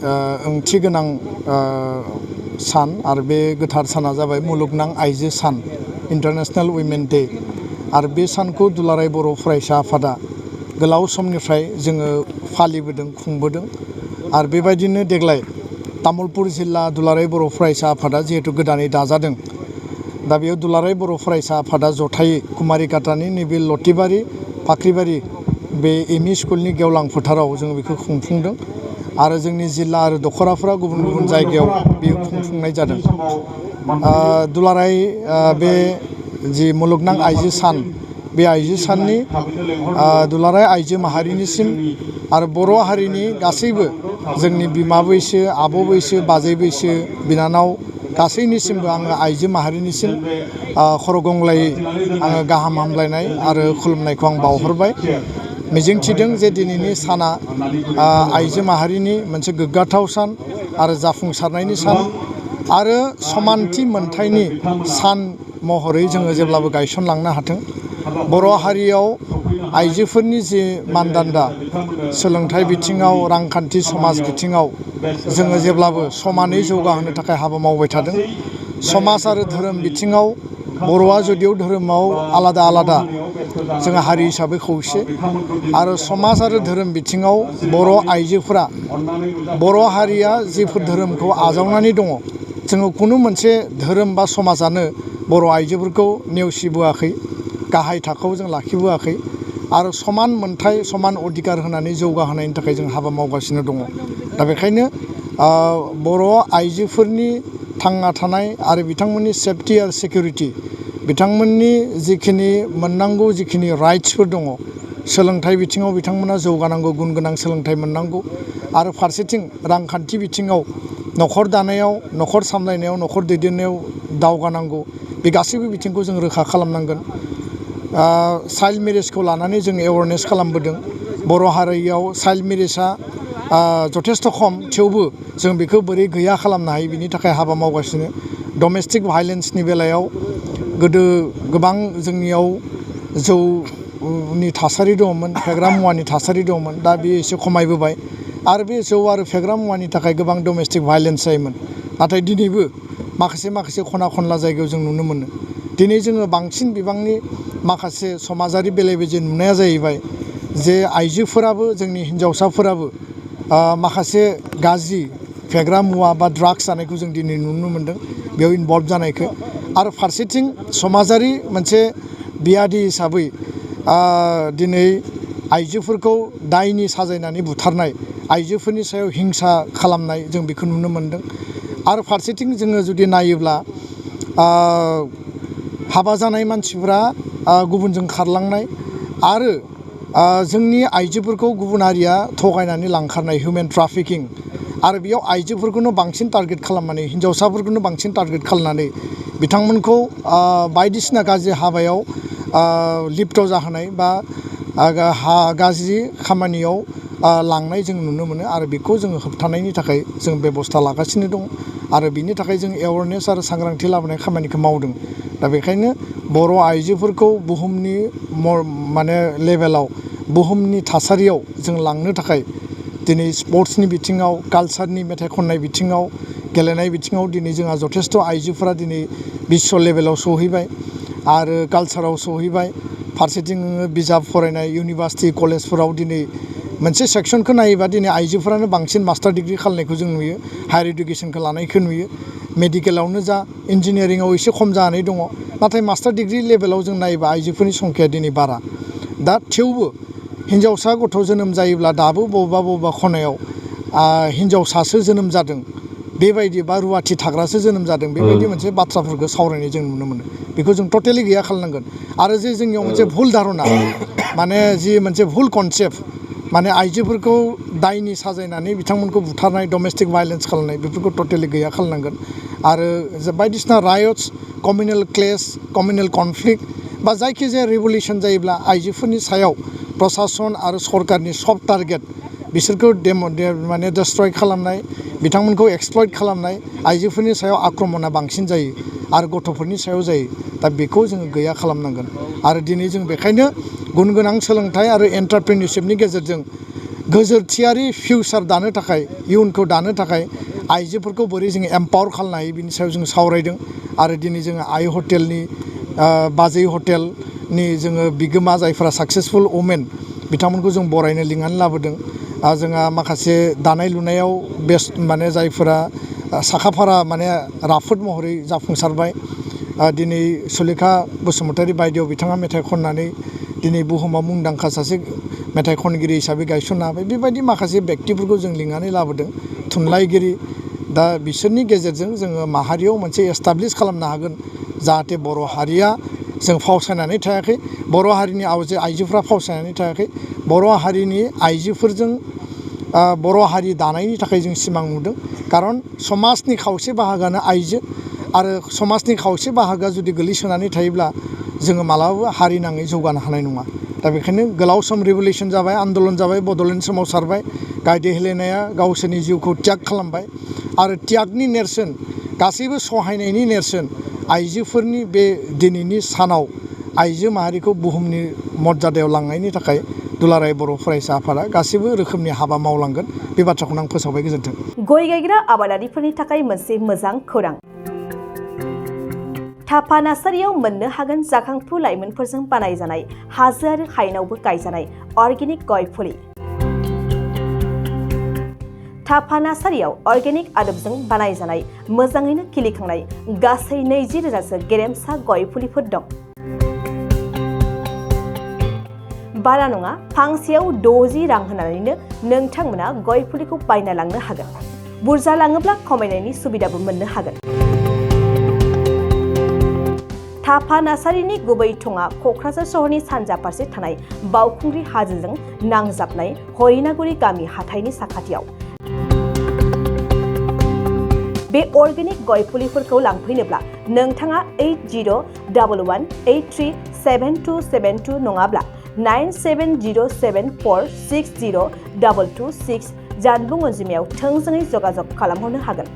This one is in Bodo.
ओंथि गोनां सान आरो बे गोथार साना जाबाय मुलुगनां आइजो सान इन्टारनेशनेल उइमेन डे आरो बे सानखौ दुलाराय बर' फरायसा आफादा गोलाव समनिफ्राय जोङो फालिबोदों खुंबोदों आरो बेबायदिनो देग्लाय तामुलपुर जिल्ला दुलाराय बर' फरायसा आफादा जिहेतु गोदानै दाजादों दा बेयाव दुलाराय बर' फरायसा आफादा जथायै कुमारिकाटानि नैबे लतिबारि फाख्रिबारि बे एमइ स्कुलनि गेवलां फोथाराव जों बेखौ खुंफुंदों आरो जोंनि जिल्ला आरो दखराफोरा गुबुन गुबुन जायगायाव बेयो खुंफुंनाय जादों। दुलाराय बे जि मुलुगनां आइजो सान बे आइजो साननि दुलाराय आइजो माहारिनिसिम आरो बर' हारिनि गासैबो जोंनि बिमा बैसो आब' बैसो बाजै बैसो बिनानाव गासैनिसिमबो आङो आइजो माहारिनिसिम खर' गंग्लायै आङो गाहाम हामलायनाय आरो खुलुमनायखौ आं बावहरबाय। मिजिंथिदों जे दिनैनि साना आइजो माहारिनि मोनसे गोग्गाथाव सान आरो जाफुंसारनायनि सान आरो समानथि मोनथायनि सान महरै जोङो जेब्लाबो गायसनलांनो हाथों। बर' हारियाव आइजोफोरनि जे मानदान्दा सोलोंथाइ बिथिङाव रांखान्थि समाज बिथिङाव जोङो जेब्लाबो समानै जौगाहोनो थाखाय हाबा मावबाय थादों। समाज आरो धोरोम बिथिङाव बर'आ जुदियाव धोरोमाव आलादा आलादा जोङो हारि हिसाबै खौसे आरो समाज आरो धोरोम बिथिङाव बर' आइजोफोरा बर' हारिया जिफोर धोरोमखौ आजावनानै दङ जोङो खुनु मोनसे धोरोम बा समाजानो बर' आइजोफोरखौ नेवसिबोआखै गाहाय थाखोआव जों लाखिबोआखै आरो समान मोनथाय समान अधिकार होनानै जौगाहोनायनि थाखाय जों हाबा मावगासिनो दङ। दा बेखायनो बर' आइजोफोरनि थांना थानाय आरो बिथांमोननि सेफटि आरो सिकिउरिटि बिथांमोननि जिखिनि मोननांगौ जिखिनि राइट्सफोर दङ सोलोंथाइ बिथिङाव बिथांमोना जौगानांगौ गुन गोनां सोलोंथाइ मोननांगौ आरो फारसेथिं रांखान्थि बिथिङाव न'खर दानायाव न'खर सामलायनायाव न'खर दैदेननायाव दावगानांगौ बे गासैबो बिथिंखौ जों रोखा खालामनांगोन। चाइल्ड मेरेजखौ लानानै जों एवारनेस खालामबोदों। बर' हारियाव चाइल्ड मेरेजआ जथेस्थ' खम थेवबो जों बेखौ बोरै गैया खालामनो हायो बिनि थाखाय हाबा मावगासिनो। डमेस्टिक भायलेन्सनि बेलायाव गोदो गोबां जोंनियाव जौनि थासारि दङमोन फेग्रा मुवानि थासारि दङमोन दा बे एसे खमायबोबाय आरो बे जौ आरो फेग्रा मुवानि थाखाय गोबां डमेस्टिक भायलेन्स जायोमोन नाथाय दिनैबो माखासे खना खनला जायगायाव जों नुनो मोनो। दिनै जोङो बांसिन बिबांनि माखासे समाजारि बेले बेजे नुनाया जाहैबाय जे आइजोफोराबो जोंनि हिन्जावसाफोराबो माखासे गाज्रि फेग्रा मुवा बा ड्राग्स जानायखौ जों दिनै नुनो मोन्दों बेयाव इनभल्भ जानायखौ आरो फारसेथिं समाजारि मोनसे बियादि हिसाबै दिनै आइजोफोरखौ दायनि साजायनानै बुथारनाय आइजोफोरनि सायाव हिंसा खालामनाय जों बेखौ नुनो मोन्दों आरो फारसेथिं जोङो जुदि नायोब्ला हाबा जानाय मानसिफ्रा गुबुनजों खारलांनाय आरो जोंनि आइजोफोरखौ गुबुन हारिया थगायनानै लांखारनाय हिउमेन ट्राफिकिं आरो बेयाव आइजोफोरखौनो बांसिन टारगेट खालामनानै हिन्जावसाफोरखौनो बांसिन टारगेट खालामनानै बिथांमोनखौ बायदिसिना गाज्रि हाबायाव लिप्त जाहोनाय बा गाज्रि खामानियाव लांनाय जों नुनो मोनो आरो बेखौ जोङो होबथानायनि थाखाय जों बेबस्था लागासिनो दं आरो बिनि थाखाय जों एवारनेस आरो सांग्रांथि लाबोनाय खामानिखौ मावदों। दा बेखायनो बर' आइजोफोरखौ बुहुमनि माने लेभेलाव बुहुमनि थासारियाव जों लांनो थाखाय दिनै स्पर्ट्सनि बिथिङाव कालसारनि मेथाइ खननाय बिथिङाव गेलेनाय बिथिङाव दिनै जोंहा जथेस्थ' आइजोफोरा दिनै बिश्व लेभेलाव सहैबाय आरो कालसाराव सहैबाय फारसेथिं बिजाब फरायनाय इउनिभारसिटि कलेजफोराव दिनै मोनसे सेक्सनखौ नायोबा दिनै आइजोफोरानो बांसिन मास्टार डिग्रि खालामनायखौ जों नुयो हायार इडुकेसनखौ लानायखौ नुयो मेडिकेलावनो जा इन्जिनियारिंआव एसे खम जानानै दङ नाथाय मास्टार डिग्रि लेभेलाव जों नायोबा आइजोफोरनि संख्याया दिनै बारा। दा थेवबो हिन्जावसा गथ' जोनोम जायोब्ला दाबो बबेबा खनायाव हिन्जावसासो जोनोम जादों बेबायदि बा रुवाथि थाग्रासो जोनोम जादों बेबायदि मोनसे बाथ्राफोरखौ सावरायनाय जों नुनो मोनो बेखौ जों टटेलि गैया खालामनांगोन आरो जे जोंनियाव मोनसे भुल धारना माने जि मोनसे भुल कनसेप्ट माने आइजोफोरखौ दायनि साजायनानै बिथांमोनखौ बुथारनाय डमेस्टिक भायलेन्स खालामनाय बेफोरखौ टटेलि गैया खालामनांगोन आरो बायदिसिना रायट्स कमिउनेल क्लेश कमिउनेल कनफ्लिक्ट बा जायखिजाया रिभलिउसन जायोब्ला आइजोफोरनि सायाव प्रसासन आरो सरकारनि सब टारगेट बिसोरखौ माने डिस्ट्रय खालामनाय बिथांमोनखौ एक्सप्लइट खालामनाय आइजोफोरनि सायाव आक्रमणा बांसिन जायो आरो गथ'फोरनि सायाव जायो दा बेखौ जोङो गैया खालामनांगोन आरो दिनै जों बेखायनो गुन गोनां सोलोंथाइ आरो एन्टारप्रेनिउरशिपनि गेजेरजों गोजोरथियारि फिउचार दानो थाखाय इयुनखौ दानो थाखाय आइजोफोरखौ बोरै जों एम्पावर खालामनो हायो बिनि सायाव जों सावरायदों आरो दिनै जोङो आइ हटेलनि बाजै हटेलनि जोङो बिगोमा जायफोरा साक्सेसफुल वमेन बिथांमोनखौ जों बरायनो लिंनानै लाबोदों जोंहा माखासे दानाय लुनायाव बेस्ट माने जायफोरा साखाफारा माने राफोद महरै जाफुंसारबाय दिनै सुलेखा बसुमतारी बायदेव बिथाङा मेथाइ खननानै दिनै बुहुमाव मुंदांखा सासे मेथाइ खनगिरि हिसाबै गायसननो हाबाय बेबायदि माखासे व्यक्तिफोरखौ जों लिंनानै लाबोदों थुनलाइगिरि दा बिसोरनि गेजेरजों जोङो माहारियाव मोनसे एस्टाब्लिश खालामनो हागोन जाहाथे बर' हारिया जों फावसायनानै थायाखै बर' हारिनि आइजोफ्रा फावसायनानै थायाखै बर' हारिनि आइजोफोरजों बर' हारि दानायनि थाखाय जों सिमां नुदों खारन समाजनि खावसे बाहागोआनो आइजो आरो समाजनि खावसे बाहागोआ जुदि गोलैसोनानै थायोब्ला जोङो मालाबाबो हारि नाङै जौगानो हानाय नङा दा बेखायनो गोलाव सम रिभलिउसन जाबाय आन्दलन जाबाय बड'लेण्ड सोमावसारबाय गायदे हेलेनाया गावसोरनि जिउखौ त्याग खालामबाय आरो त्यागनि नेरसोन गासैबो सहायनायनि नेरसोन आइजोफोरनि बे दिनैनि सानाव आइजो माहारिखौ बुहुमनि मर्यादायाव लांनायनि थाखाय दुलाराय बर' फरायसा आफादा गासैबो रोखोमनि हाबा मावलांगोन बे बाथ्राखौनो आं फोसावबाय गोजोन्थों। गय गायग्रा आबादारिफोरनि थाखाय मोनसे मोजां खौरां थापा नार्सारियाव मोननो हागोन जाखांफु लाइमोनफोरजों बानायजानाय हाजो आरो हायेनावबो गायजानाय अर्गेनिक गय फुलि थापा नार्सारियाव अर्गेनिक आदबजों बानायजानाय मोजाङैनो खिलिखांनाय गासै 20,000सो गेरेमसा गय फुलिफोर दं बारा नङा फांसेयाव 60 रां होनानैनो नोंथांमोना गय फुलिखौ बायना लांनो हागोन बुरजा लाङोब्ला खमायनायनि सुबिदाबो मोननो हागोन थापा नार्सारिनि गुबै थङा क'क्राझार सहरनि सानजा फारसे थानाय बावखुंग्रि हाजोजों नांजाबनाय हरिनागुरि गामि हाथाइनि साखाथियाव बे अर्गेनिक गय फुलिफोरखौ लांफैनोब्ला नोंथाङा 8011837272 नङाब्ला 9707460226 जानबुं अनजिमायाव थोंजोङै जगाजग खालामहरनो हागोन।